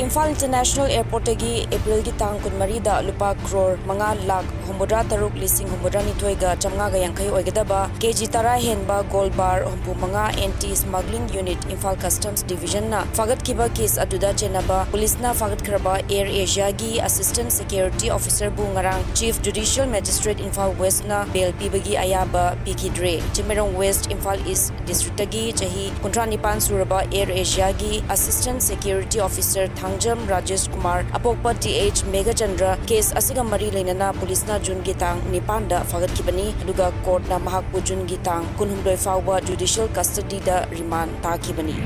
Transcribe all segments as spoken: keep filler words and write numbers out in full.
Imphal international ꯑꯦꯌꯔꯄꯣꯔꯠꯇꯒꯤ ꯑꯦꯄ꯭ꯔꯤꯜꯒꯤ ꯇꯥꯡ ꯀꯨꯟꯃꯔꯤꯗ ꯂꯨꯄꯥ ꯀ꯭ꯔꯣꯔ ꯃꯉꯥ ꯂꯥꯈ ꯍꯨꯝꯐꯨꯇꯔꯥ ꯇꯔꯨꯛ ꯂꯤꯁꯤꯡ ꯍꯨꯝꯐꯨꯇꯔꯥ ꯅꯤꯊꯣꯏꯒ ꯆꯥꯝꯃꯉꯥꯒ ꯌꯥꯡꯈꯩ ꯑꯣꯏꯒꯗꯕ ꯀꯦ ꯖꯤ ꯇꯔꯥ ꯍꯦꯟꯕ ꯒꯣꯜ ꯕꯥꯔ ꯍꯨꯝꯐꯨ ꯃꯉꯥ anti smuggling unit Imphal customs ꯗꯤꯚꯤꯖꯟꯅ ꯐꯥꯒꯠꯈꯤꯕ ꯀꯦꯁ ꯑꯗꯨꯗ ꯆꯦꯟꯅꯕ ꯄꯨꯂꯤꯁꯅ ꯐꯥꯒꯠꯈ꯭ꯔꯕ ꯑꯦꯌꯔ ꯑꯦꯁꯤꯌꯥꯒꯤ ꯑꯦꯁꯤꯁꯇꯦꯟꯠ ꯁꯦꯀ꯭ꯌꯨꯔꯤꯇꯤ ꯑꯣꯐꯤꯁꯔꯕꯨ ꯉꯔꯥꯡ ꯆꯤꯐ ꯖꯨꯗꯤꯁꯤꯌꯦꯜ ꯃꯦꯖꯤꯁꯇ꯭ꯔꯦꯠ ꯏꯝꯐꯥꯜ ꯋꯦꯁ꯭ꯠꯅ ꯕꯦꯜ ꯄꯤꯕꯒꯤ ꯑꯌꯥꯕ ꯄꯤꯈꯤꯗ꯭ꯔꯦ꯫ ꯆꯤꯡꯃꯩꯔꯣꯡ ꯋꯦꯁ꯭ꯠ ꯏꯝꯐꯥꯜ ꯏꯁ꯭ꯠ ꯗꯤꯁꯇ꯭ꯔꯤꯛꯇꯒꯤ ꯆꯍꯤ ꯀꯨꯟꯊ꯭ꯔꯥ ꯅꯤꯄꯥꯟ ꯁꯨꯔꯕ ꯑꯦꯌꯔ ꯑꯦꯁꯤꯌꯥꯒꯤ assistant security officer Thangjam Rajesh Kumar, ꯑꯄꯣꯛꯄ ꯇꯤ ꯑꯩꯆ ꯃꯦꯘꯆꯟꯗ꯭ꯔ, ꯀꯦꯁ ꯑꯁꯤꯒ ꯃꯔꯤ ꯂꯩꯅꯅ ꯄꯨꯂꯤꯁꯅ ꯖꯨꯟꯒꯤ ꯇꯥꯡ ꯅꯤꯄꯥꯟꯗ ꯐꯥꯒꯠꯈꯤꯕꯅꯤ, ꯑꯗꯨꯒ ꯀꯣꯔꯠꯅ ꯃꯍꯥꯛꯄꯨ ꯖꯨꯟꯒꯤ ꯇꯥꯡ ꯀꯨꯟꯍꯨꯝꯗꯣꯏ ꯐꯥꯎꯕ ꯖꯨꯗꯤꯁꯤꯌꯦꯜ ꯀꯁꯇꯗꯤꯗ ꯔꯤꯃꯥꯟꯗ ꯊꯥꯈꯤꯕꯅꯤ꯫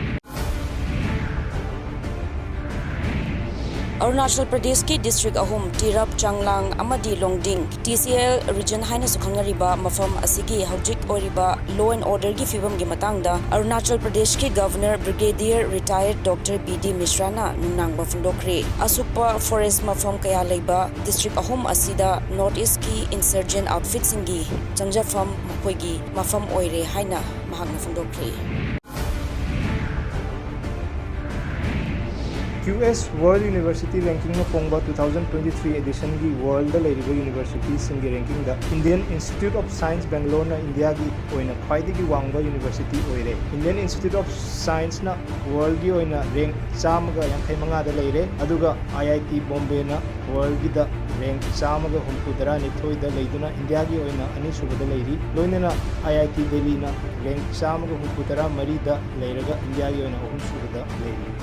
ꯑꯔꯨꯅꯥꯆꯜ ꯄ꯭ꯔꯗꯦꯁꯀꯤ ꯗꯤꯁꯇ꯭ꯔꯤꯛ ꯑꯍꯨꯝ, ꯇꯤꯔꯞ, ꯆꯥꯡꯂꯥꯡ ꯑꯃꯗꯤ ꯂꯣꯡꯗꯤꯡ, ꯇꯤ ꯁꯤ ꯑꯦꯜ ꯔꯤꯖꯟ ꯍꯥꯏꯅꯁꯨ ꯈꯪꯅꯔꯤꯕ ꯃꯐꯝ ꯑꯁꯤꯒꯤ ꯍꯧꯖꯤꯛ ꯑꯣꯏꯔꯤꯕ ꯂꯣ ꯑꯦꯟ ꯑꯣꯔꯗꯔꯒꯤ ꯐꯤꯕꯝꯒꯤ ꯃꯇꯥꯡꯗ ꯑꯔꯨꯅꯥꯆꯜ ꯄ꯭ꯔꯗꯦꯁꯀꯤ ꯒꯚꯔꯅꯔ ꯕ꯭ꯔꯤꯒꯦꯗꯤꯌꯔ ꯔꯤꯇꯥꯌꯔꯗ ꯗꯣꯛꯇꯔ ꯕꯤ ꯗꯤ ꯃꯤꯁ꯭ꯔꯥꯅ ꯅꯨꯡꯅꯥꯡꯕ ꯐꯣꯡꯗꯣꯛꯈ꯭ꯔꯦ꯫ ꯑꯁꯨꯛꯄ ꯐꯣꯔꯦꯁ꯭ꯠ ꯃꯐꯝ ꯀꯌꯥ ꯂꯩꯕ ꯗꯤꯁꯇ꯭ꯔꯤꯛ ꯑꯍꯨꯝ ꯑꯁꯤꯗ ꯅꯣꯔꯠ ꯏꯁ꯭ꯠꯀꯤ ꯏꯟꯁꯔꯖꯦꯟꯠ ꯑꯥꯎꯠꯐꯤꯠꯁꯤꯡꯒꯤ ꯆꯪꯖꯐꯝ ꯃꯈꯣꯏꯒꯤ ꯃꯐꯝ ꯑꯣꯏꯔꯦ ꯍꯥꯏꯅ ꯃꯍꯥꯛꯅ ꯐꯣꯡꯗꯣꯛꯈ꯭ꯔꯦ꯫ ꯀ꯭ꯌꯨ ꯑꯦꯁ World University Rankingꯅ ꯐꯣꯡꯕ two thousand twenty-three editionꯒꯤ ꯋꯥꯔꯜꯗ ꯂꯩꯔꯤꯕ ꯌꯨꯅꯤꯚꯔꯁꯤꯇꯤꯁꯤꯡꯒꯤ ꯔꯦꯡꯀꯤꯡꯗ Indian Institute of Science Bangaloreꯅ ꯏꯟꯗꯤꯌꯥꯒꯤ ꯑꯣꯏꯅ ꯈ꯭ꯋꯥꯏꯗꯒꯤ ꯋꯥꯡꯕ ꯌꯨꯅꯤꯚꯔꯁꯤꯇꯤ ꯑꯣꯏꯔꯦ꯫ Indian Institute of Scienceꯅ ꯋꯥꯔꯜꯗꯒꯤ ꯑꯣꯏꯅ ꯔꯦꯡꯛ ꯆꯥꯝꯃꯒ ꯌꯥꯡꯈꯩ ꯃꯉꯥꯗ ꯂꯩꯔꯦ, ꯑꯗꯨꯒ ꯑꯥꯏ ꯑꯥꯏ ꯇꯤ ꯕꯣꯝꯕꯦꯅ ꯋꯥꯔꯜꯒꯤꯗ ꯔꯦꯡꯛ ꯆꯥꯝꯃꯒ ꯍꯨꯝꯐꯨ ꯇꯔꯥꯅꯤꯊꯣꯏꯗ ꯂꯩꯗꯨꯅ ꯏꯟꯗꯤꯌꯥꯒꯤ ꯑꯣꯏꯅ ꯑꯅꯤꯁꯨꯕꯗ ꯂꯩꯔꯤ꯫ ꯂꯣꯏꯅꯅ ꯑꯥꯏ ꯑꯥꯏ ꯇꯤ ꯗꯦꯜꯂꯤꯅ ꯔꯦꯡꯛ ꯆꯥꯝꯃꯒ ꯍꯨꯝꯐꯨ ꯇꯔꯥ ꯃꯔꯤꯗ ꯂꯩꯔꯒ ꯏꯟꯗꯤꯌꯥꯒꯤ ꯑꯣꯏꯅ ꯑꯍꯨꯝꯁꯨꯕꯗ ꯂꯩꯔꯤ꯫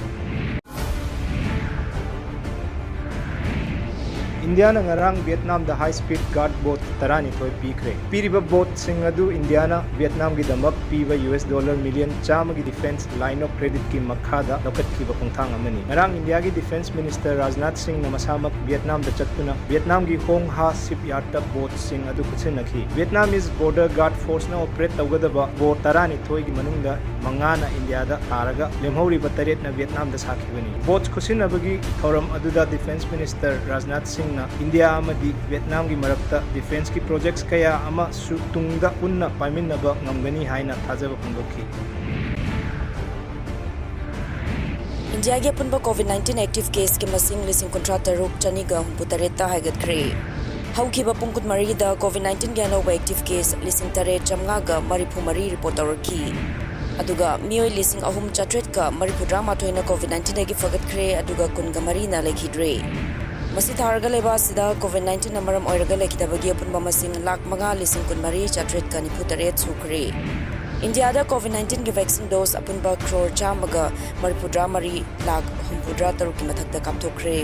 ꯏꯟꯗꯤꯌꯥꯅ ꯉꯔꯥꯡ ꯚꯤꯌꯦꯠꯅꯥꯝꯗ high speed guard boat ꯇꯔꯥꯅꯤꯊꯣꯏ ꯄꯤꯈ꯭ꯔꯦ꯫ ꯄꯤꯔꯤꯕ ꯕꯣꯠꯁꯤꯡ ꯑꯗꯨ ꯏꯟꯗꯤꯌꯥꯅ ꯚꯤꯌꯦꯠꯅꯥꯝꯒꯤꯗꯃꯛ ꯄꯤꯕ ꯌꯨ ꯑꯦꯁ ꯗꯣꯂꯔ ꯃꯤꯂꯤꯌꯟ ꯆꯥꯝꯃꯒꯤ ꯗꯤꯐꯦꯟꯁ ꯂꯥꯏꯟ ꯑꯣꯐ ꯀ꯭ꯔꯦꯗꯤꯠꯀꯤ ꯃꯈꯥꯗ ꯂꯧꯈꯠꯈꯤꯕ ꯈꯣꯡꯊꯥꯡ ꯑꯃꯅꯤ꯫ ꯉꯔꯥꯡ ꯏꯟꯗꯤꯌꯥꯒꯤ ꯗꯤꯐꯦꯟꯁ ꯃꯤꯅꯤꯁꯇꯔ ꯔꯥꯖꯅꯥꯊ ꯁꯤꯡꯅ ꯃꯁꯥꯃꯛ ꯚꯤꯌꯦꯠꯅꯥꯝꯗ ꯆꯠꯇꯨꯅ ꯚꯤꯌꯦꯠꯅꯥꯝꯒꯤ ꯍꯣꯡ ꯍꯥ ꯁꯤꯞꯌꯥꯔꯗꯇ ꯕꯣꯠꯁꯤꯡ ꯑꯗꯨ ꯈꯨꯠꯁꯤꯟꯅꯈꯤ꯫ Vietnamese Border Guard Forceꯅ ꯑꯣꯄꯔꯦꯠ ꯇꯧꯒꯗꯕ ꯕꯣꯠ ꯇꯔꯥꯅꯤꯊꯣꯏꯒꯤ ꯃꯅꯨꯡꯗ ꯃꯉꯥꯅ ꯏꯟꯗꯤꯌꯥꯗ ꯊꯥꯔꯒ ꯂꯦꯝꯍꯧꯔꯤꯕ ꯇꯔꯦꯠꯅ ꯚꯤꯌꯦꯠꯅꯥꯝꯗ ꯁꯥꯈꯤꯕꯅꯤ꯫ ꯕꯣꯠ ꯈꯨꯠꯁꯤꯟꯅꯕꯒꯤ ꯊꯧꯔꯝ ꯑꯗꯨꯗ ꯗꯤꯐꯦꯟꯁ ꯃꯤꯅꯤꯁꯇꯔ ꯔꯥꯖꯅꯥꯊ ꯁꯤꯡꯅ ꯏꯟꯗꯤꯌꯥ ꯑꯃꯗꯤ ꯚꯤꯌꯦꯠꯅꯥꯝꯒꯤ ꯃꯔꯛꯇ ꯗꯤꯐꯦꯟꯁꯀꯤ ꯄ꯭ꯔꯣꯖꯦꯛꯠꯁ ꯀꯌꯥ ꯑꯃꯁꯨ ꯇꯨꯡꯗ ꯄꯨꯟꯅ ꯄꯥꯏꯃꯤꯟꯅꯕ ꯉꯝꯒꯅꯤ ꯍꯥꯏꯅ ꯊꯥꯖꯕ ꯐꯣꯡꯗꯣꯛꯈꯤ꯫ ꯏꯟꯗꯤꯌꯥꯒꯤ ꯑꯄꯨꯟꯕ COVID nineteen active caseꯀꯤ ꯃꯁꯤꯡ ꯂꯤꯁꯤꯡ ꯀꯨꯟꯊ꯭ꯔꯥ ꯇꯔꯨꯛ ꯆꯅꯤꯒ ꯍꯨꯝꯐꯨ ꯇꯔꯦꯠꯇ ꯍꯥꯏꯒꯠꯈ꯭ꯔꯦ꯫ ꯍꯧꯈꯤꯕ ꯄꯨꯡ ꯀꯨꯟꯃꯔꯤꯗ COVID nineteenꯒꯤ ꯑꯅꯧꯕ active case ꯂꯤꯁꯤꯡ ꯇꯔꯦꯠ ꯆꯥꯃꯉꯥꯒ ꯃꯔꯤꯐꯨ ꯃꯔꯤ report ꯇꯧꯔꯛꯈꯤ꯫ ꯑꯗꯨꯒ ꯃꯤꯑꯣꯏ ꯂꯤꯁꯤꯡ ꯑꯍꯨꯝ ꯆꯥꯇ꯭ꯔꯦꯠꯀ ꯃꯔꯤꯐꯨ ꯇꯔꯥꯃꯥꯊꯣꯏꯅ COVID nineteenꯗꯒꯤ ꯐꯒꯠꯈ꯭ꯔꯦ, ꯑꯗꯨꯒ ꯀꯨꯟꯒ ꯃꯔꯤꯅ ꯂꯩꯈꯤꯗ꯭ꯔꯦ꯫ ꯃꯁꯤ ꯊꯥꯔꯒ ꯂꯩꯕ ꯑꯁꯤꯗ COVID nineteenꯅ ꯃꯔꯝ ꯑꯣꯏꯔꯒ ꯂꯩꯈꯤꯗꯕꯒꯤ ꯑꯄꯨꯟꯕ ꯃꯁꯤꯡ ꯂꯥꯈ ꯃꯉꯥ ꯂꯤꯁꯤꯡ ꯀꯨꯟꯃꯔꯤ ꯆꯥꯇ꯭ꯔꯦꯠꯀ ꯅꯤꯐꯨ ꯇꯔꯦꯠ ꯁꯨꯈ꯭ꯔꯦ꯫ ꯏꯟꯗꯤꯌꯥꯗ COVID nineteenꯒꯤ vaccine dose ꯑꯄꯨꯟꯕ ꯀ꯭ꯔꯣꯔ ꯆꯥꯝꯃꯒ ꯃꯔꯤꯐꯨ ꯇꯔꯥ ꯃꯔꯤ ꯂꯥꯈ ꯍꯨꯝꯐꯨ ꯇꯔꯥ ꯇꯔꯨꯛꯀꯤ ꯃꯊꯛꯇ ꯀꯥꯞꯊꯣꯛꯈ꯭ꯔꯦ꯫